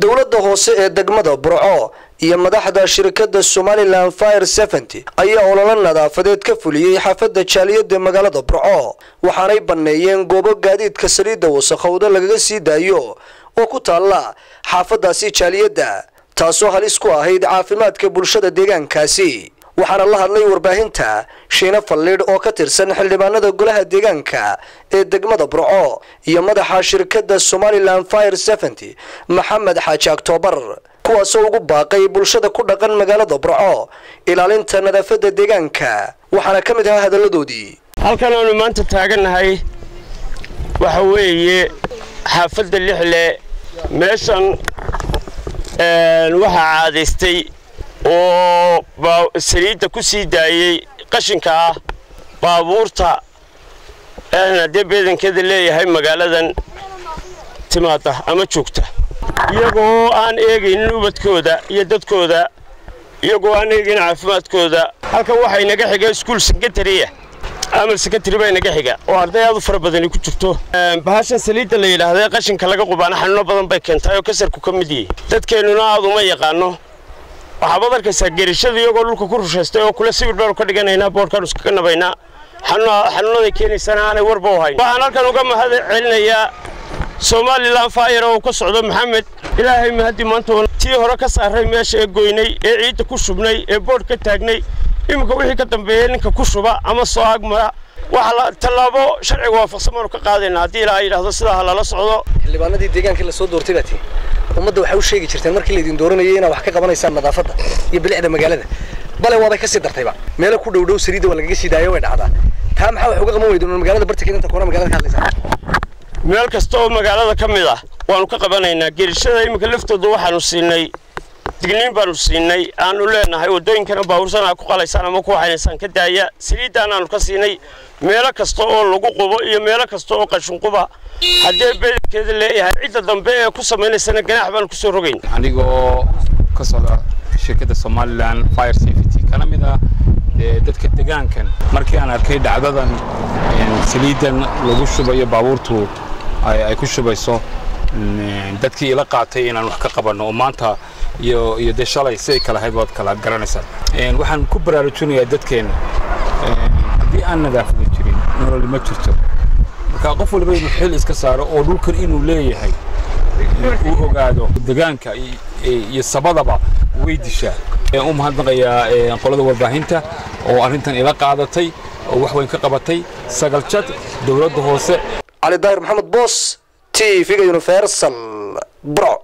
Dowladda hoose ee degmada Burco iyo madaxda shirkadda Somaliland Fire Safety ayaa ololo nadaafadeed ka fuliyey xaafadda Jaaliyadda magaalada Burco, waxaanay banneeyeen goobo gaadiidka saliidda wasakhowda lagaga sii daayo oo ku taalla xaafaddaasi Jaaliyadda, taasoo halis ku ahayd caafimaadka bulshada deegaankaasi. Waxaana la hadlay warbaahinta Shiine Fallidh oo ka tirsan xildhibaanada golaha deegaanka ee degmada Burco iyo madaxa shirkadda Somaliland Fire Safety Maxamed Xaaji Aktoobar, kuwaasoo ugu baaqay bulshada ku dhaqan magaalada Burco ilaalinta nadaafadda deegaanka. Waxaana ka mid ahaa hadalladoodii: Halkan aanu maanta taagannahay waxa weeye xaafadda Lixle. Meeshan waxaa caadaystay oo saliidda ku sii daayey qashinka ah baabuurta haddee beedankeeda leeyahay magaaladan timaada ama joogta, iyagoo aan eegaynin ubadkooda iyo dadkooda, iyagoo aan eegaynin caafimaadkooda. Halkan waxaa inaga xiga iskuul sekretariya amal secretary baa inaga xiga oo arday aad u fara badani ku jirto. Bahashan saliidda la yidhaahda qashinka laga qubaana xanuuno badan bay keentaay oo kasarku ka mid yihi. Dadkeennuna aad uma yaqaano. Waxaad arkaysaa gerishada iyagoo dhulka ku rushaystay oo kule sawir baanu ka dhiganaynaa, boodhkaanu iskaga nabaynaa, xanuunaday keenaysana aanay warba u hayn. Waxaan halkan uga mahad celinayaa Somaliland Fire oo ka socdo Maxamed. Ilaahay mahadii, maanta tii hore ka saaray meesha ee goynay ee ciidda ku shubnay ee boodh ka taagnay. Iminka wixii ka dambeeya ninka ku shuba ama soo agmara waxa tallaabo sharciga waafaqsan baanu ka qaadaynaa haddii Ilaahay yidhaahdo. Sidaa ha lala socdo. Xildhibaanadii deegaankii lasoo doortay baa tihi. Ummadda waxay u sheegi jirteen markii laydin dooranayay inaad wax ka qabanaysaan nadaafadda iyo bilicda magaalada, bale waabay kasii dartayba. Meelo ku dhow dhow saliidda waa lagaga sii daayo, way dhacdaa. Taa maxaa wax uga qaban weydo magaalada bartankeeda inta koona magaalada ka hadlaysaa? Meel kasta oo magaalada ka mid ah waanu ka qabanaynaa. Gerishada iminka laftooda waxaanu siinay digniin baanu siinay, aanu leenahay waddooyinkana baabuursan aa ku qalaysaan ama ku waxaynaysaan ka daaya. Saliiddaan aanu ka siinay meelo kasta oo lagu qubo iyo meelo kasta oo qashinquba haddee bedelkeeda leeyahay. Cidda dambe ee ku samaynaysana ganaax baanu kusoo rogayn. Anigoo ka socda shirkadda Somaliland Fire Safety kana mid ah dadka degaankan, markii aan arkay dhacdadan saliiddan lagu shubayo baabuurtu ay ku shubayso, dadkii ila qaatay inaan wax ka qabanno oo maanta iyo dee shalay siday kala ahayd waad kala garanaysaan. Waxaan ku baraarujinayaa dadkeenna, haddii aan nadaafada jirin nololi ma jirto. Marka qof waliba inuu xil iska saaro oo dhulkan inuu leeyahay uu ogaado. Degaanka iyo sabadaba way dishaa. U mahadnaqayaa qolada warbaahinta oo arrintan ila qaadatay oo wax weyn ka qabatay, Sagaljad, dowladda hoose. Cali Daahir Maxamed Boos, TV-ga Universal, Burco.